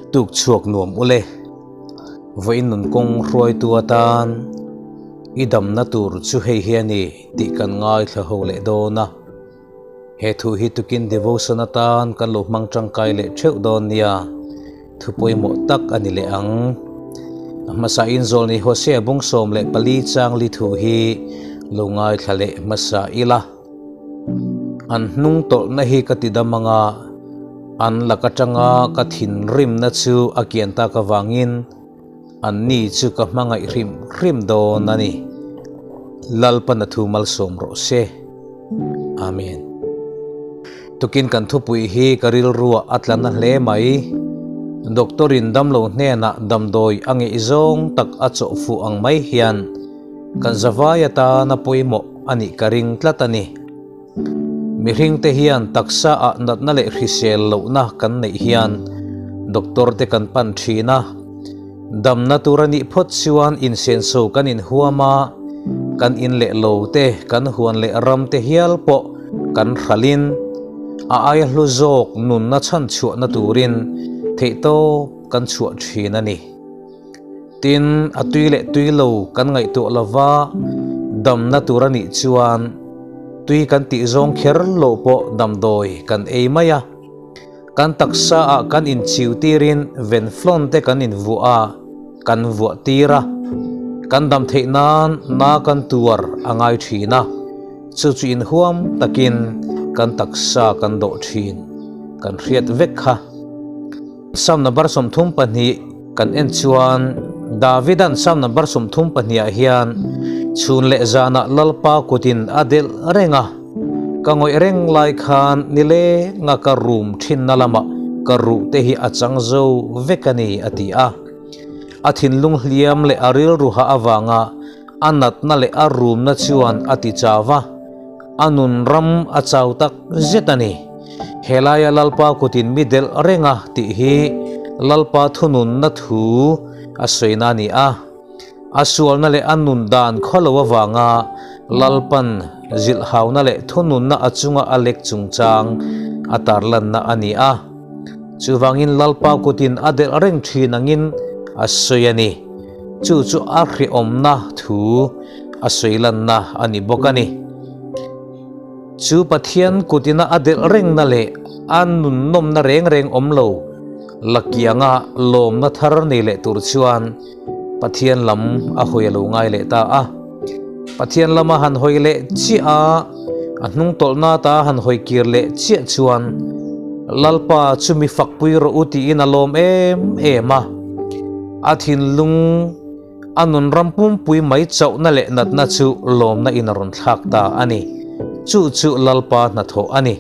Tuk chhuak nuam ule. Vawiin nun kawng hruaitu atan i damna tur chu hei hi a ni tih kan ngaithla ho leh dawn a. He thu hi tukin devotion atan kan lo hmang tangkai leh theuh dawn nia, thu pawimawh tak a ni leh ang. A hmasa in Zawlni Hosea bung 14 chang li thu hi lo ngaithla leh hmasa ila. An hnung tawlhna hi ka ti dam anga, an lak atanga ka thinrimna chu a kian tak avangin anni chu ka hmangaih hrim hrim dawn a ni. Lalpan a thu malsawm rawh se. Amen. Tukin kan thupui hi ka rilruah a tla na hle mai. Doctor in damlo hnenah damdawi a ngeih zawng tak a chawh fuh ang mai hian kan zavai atana pawimawh a nih ka ring tlat a ni. Mihringte hian taksa ah natna leh hrisel lohna kan neih hian doctor te kan pan thin a, damna tur a nih phawt chuan insenso kan inhuam a, kan in leh lo te, kan huan leh ram te hial pawh kan hralhin a aia hlu zawk nunna chhanchhuahna turin theihtawp kan chhuah thin a ni. Tin, a tui leh tui lo kan ngaihtuah lova damna tur a nih chuan tui kan tih zawng kher lo pawh damdawi kan ei mai a. Kan taksa ah kan inchiu tirin venflon te kan invuah a, kan vuah tir a. Kan dam theih nan na kan tuar a ngai thin a, chu chu inhuam takin kan taksa kan dawh thin kan hriat vek kha. Psalm number 32 kan en chuan Davidan Psalm number 32 ah hian chhun leh zanah Lalpa kutin a delh reng a, ka ngawih reng lai khan nilenga ka rum thinna lamah ka ruh te hi a chang zo vek a ni a ti a. A thinlung hliam leh a rilru hah avanga a natna leh a rumna chuan a ti chau va, a nun ram a chau tak zet a ni. Helaia Lalpa kutin mi delh reng a tih hi Lalpa thununna thu a sawina a ni a. A sualna leh a nun dan khawlo avanga Lalpan zilhhauna leh thununna a chunga a lek chungchang a tarlanna a ni a. Chuvangin Lalpa kutin a delh reng thin angin a sawi a ni. Chu chu a hrehawmna thu a sawi lanna a ni bawk a ni. Chu Pathian kutina a delh rengna leh a nunnawmna reng reng awm lo lakianga lawmna thar nei leh tur chuan Pathian lam a hawi a lo ngai leh ta a. Pathian lama han hawi leh chiah a, a hnungtawlhna ata han hawi kir leh chiah chuan Lalpa chu mi fakpui rawh u tiin a lawm em em a. A thinlung A nun ram pumpui mai chauhna leh natna chu lawmna in a rawn thlak ta a ni. Chu chu Lalpa hnathawh a ni.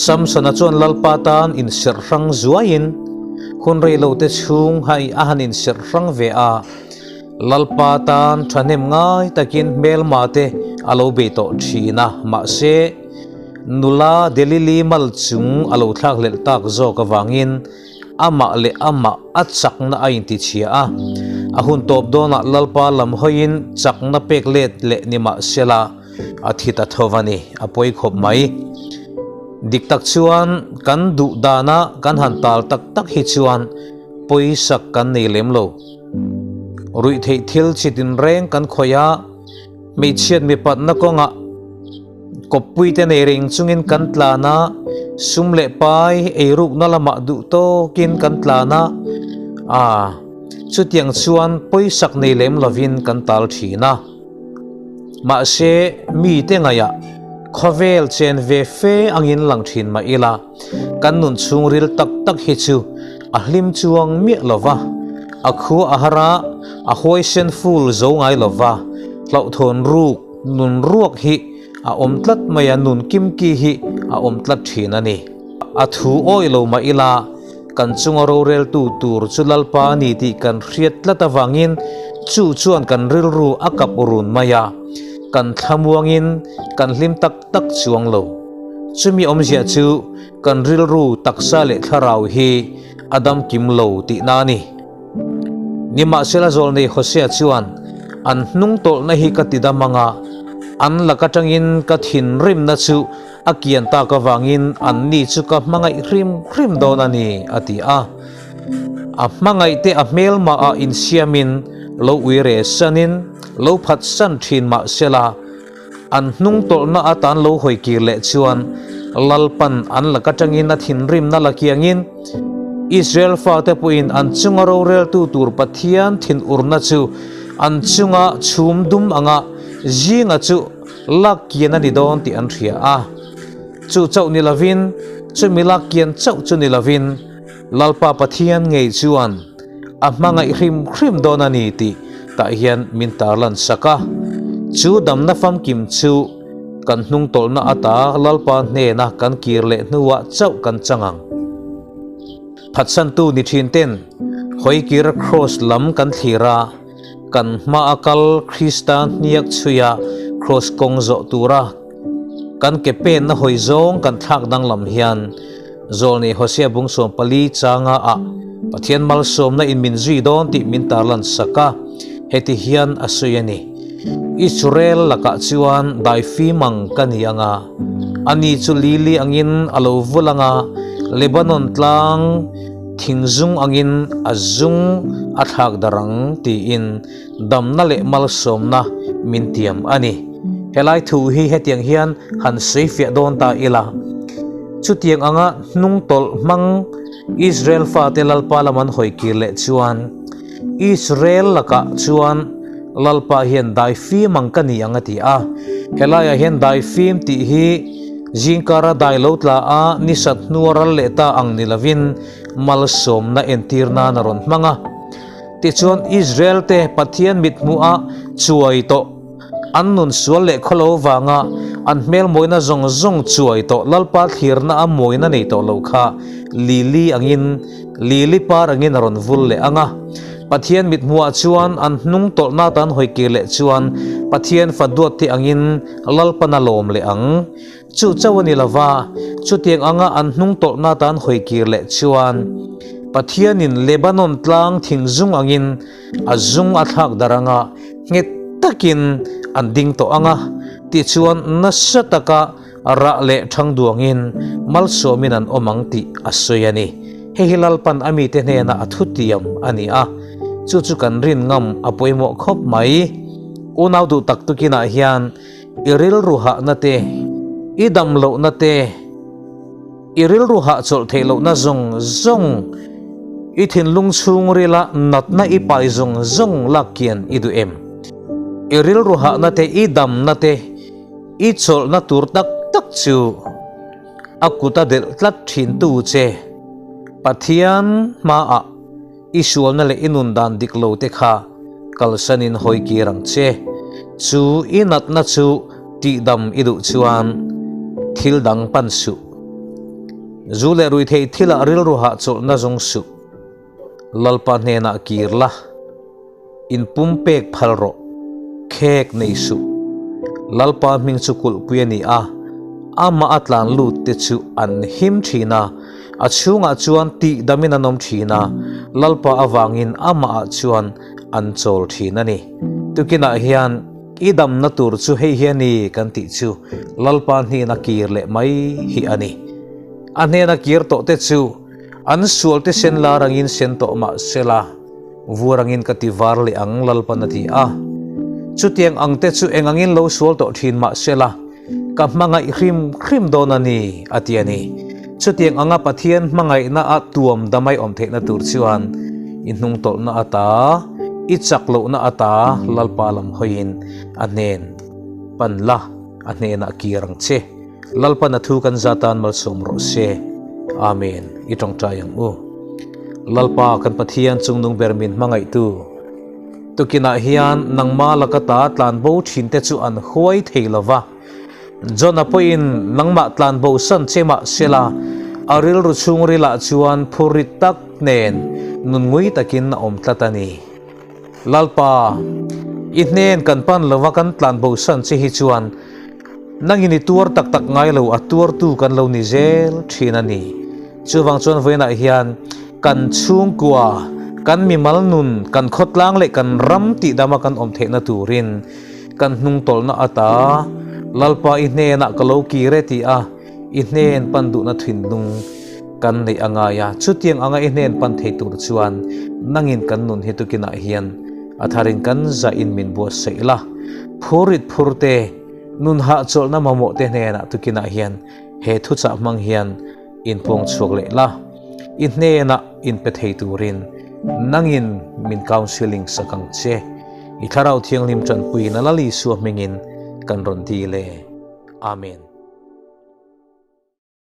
Samsona chuan Lalpa tan inserh hrang zuaiin hun rei lo te chhung hai a han inserh hrang ve a. Lalpa tan thahnem ngai takin hmelma te a lo bei tawh thin a, mahse nula Delili mal chung a lo thlak hlelh tak zawk avangin Amah leh amah a chakna a intichhia a, a hun tawp dawnah Lalpa lam hawiin chakna pek let leh ni mah sela a thi ta tho a ni, a pawi khawp mai. Dik tak chuan kan duh dana kan han tal tak tak hi chuan pawisak kan nei lem lo. Ruihtheih thil chi tinreng kan khawih a, hmeichhiat mipatna kawngah, Kawppuite nei reng chungin kan tlan a, sum leh pai eirukna lamah duh tawkin kan tlan a, aa chutiang chuan pawisak nei lem lovin kan tal thin a. Mahse, mite ngaihah khawvel chen ve fe angin lang thin mah ila, kan nun chhungril tak tak hi chu a hlim chuang miah lo va, a khua a har a, a huaisen ful zo ngai lo va, hlauhthawn ruk, Nun ruak hi a awm tlat mai a, nun kimki hi a awm tlat thin a ni. A thu awih lo mah ila, kan chunga roreltu tur chu Lalpa a ni tih kan hriat tlat avangin chu chuan kan rilru a kap run mai a, kan thlamuangin kan hlim tak tak chuang lo. Chumi awmzia chu kan rilru taksa leh thlarau hi a damkim lo tihna a ni. Nimahsela Zawlnei Hosea chuan, An hnungtawlhna hi ka ti dam anga, an lak atangin ka thinrimna chu a kian tak avangin anni chu ka hmangaih hrim hrim dawn a ni, a ti a. A hmangaihte a hmelmah ah insiamin lo uire sanin lo phatsan thin mah sela, an hnung tawlhna atan lo hawi kir leh chuan Lalpan an lak atangin a thinrimna la kiangin Israel fate pawhin an chunga roreltu tur Pathian thinurna chu an chunga chhum dum anga zinga chu lak kian a ni dawn tih an hria a. Chu chauh ni lovin, chumi lak kian chauh chu ni lovin, Lalpa Pathian ngei chuan a hmangaih hrim hrim dawn a ni tih tah hian min tarlan sak a. Chu damna famkim chu kan hnungtawlhna ata Lalpa hnena kan kir leh hnuah chauh kan chang ang. Phatsantu ni thin ten hawikir kraws lam kan thlir a, kan hmaa kal Krista hniak chhuia kraws kawng zawh tura kan ke penna hawi zawng kan thlak danglam hian Zawlni Hosea bung 14 changa ah Pathian malsawmna in min zui dawn tih min tarlan sak a, heti hian a sawi a ni, Israel lakah chuan daifim ang ka ni anga, ani chu lili angin a lo vul anga, Lebanon tlang thingzung angin a zung a thlak dar ang tiin damna leh malsawmna min tiam a ni. Helai thu hi hetiang hian han sawifiah dawn ta ila, chutiang anga hnungtawlh hmang Israel fate Lalpa lam an hawi kir leh chuan, Israel lakah chuan Lalpa hian daifim ang ka ni ang a ti a. Helaiah hian daifim tih hi zingkara dai lo tla a nisat hnua ral leh ta ang ni lovin malsawmna entir nan a rawn hmang a. Tichuan, Israel-te Pathian mithmuha chuai tawh, an nun sual leh khawlo vanga an hmel mawina zawng zawng chuai tawh Lalpa thlirna a mawina nei tawh lo kha lili angin, lili par angin a rawn vul leh ang a. Pathian mithmuhah chuan an hnung tawlhna atan hawi kir leh chuan Pathian fa duatte angin Lalpan a lawm leh ang. Chu chauh a ni lova, chutiang anga an hnung tawlhna atan hawi kir leh chuan Pathianin Lebanon tlang thing zung angin a zung a thlak dar anga nghet takin an ding tawh anga, tichuan nasa taka rah leh thang duangin malsawmin an awm ang tih a sawi a ni. Hei hi Lalpan a mite hnena a thutiam a ni a, chu chu kan rin ngam a pawimawh khawp mai. Unau duh tak tukinah hian I rilru hahna te, i dam lohna te, i rilru hahchawlh theih lohna zawng zawng, i thinlung chhungrila natna i pai zawng zawng lak kian i duh em? I rilru hahna te, i damna te, i chawlhna tur tak tak chu a kut a delh tlat thintu che Pathian hmaah I sualna leh i nun dan dik lo te kha kalsanin hawi kir ang che. Chu i natna chu tihdam i duh chuan thil dang pan suh. Zu leh ruihtheih thilah rilru hahchawlhna zawng suh. Lalpa hnenah kir la. In pumpek phal rawh, khek nei suh. Lalpa hming chu kulhpui a ni a, amah a tlan lut te chu an him thin a, a chhungah chuan tihdamin an awm thin a, Lalpa avangin amahah chuan an chawl thin a ni. Tukinah hian i damna tur chu hei hi a ni kan tih chu Lalpa hnena kir leh mai hi a ni. A hnena kir tawh te chu an sual te sen lar angin sen tawh mah sela, Vur angin ka ti var leh ang Lalpan a ti a. Chutiang ang te chu eng angin lo sual tawh thin mah sela, ka hmangaih hrim hrim dawn a ni, a ti a ni. Chutiang anga Pathian hmangaihna a tuam damai awm theihna tur chuan i hnungtawlhna ata, i chak lohna ata Lalpa lam hawiin a hnen pan la, a hnenah kir ang che. Lalpan a thu kan zatan malsawm rawh se. Amen. I tawngtai ang u. Lalpa kan Pathian chungnung ber min hmangaihtu. Tukinah hian nangma laka ta tlanbo thinte chu an huai thei lova. Jona pawhin nangmah tlanbo san che mah sela, a rilru chhungrilah chuan phurrit tak nen nun ngui takin a awm tlat a ni. Lalpa, i hnen kan pan lova kan tlanbo san che hi chuan nangin i tuar tak tak ngai lo a tuartu kan lo ni zel thin a ni. Chuvang chuan vawiinah hian kan chhungkua, kan mimal nun, kan khawtlang leh kan ram tihdama kan awm theihna turin kan hnungtawlhna ata Lalpa i hnenah ka lo kir e ti a i hnen pan duhna thinlung. kan neih a ngai a, chutiang anga i hnen pan thei tur chuan nangin kan nun hi tukinah hian a tharin kan zahin min buatsaih la. Phurit phur te, nun hahchawlhna mamawh te hnenah tukinah hian he thuchah hmang hian inpuang chhuak leh la. I hnenah inpe thei turin nangin min counselling sak ang che. I Thlarau Thianghlim tanpuiin a Lal Isua hmingin kan rawn dil e. Amen.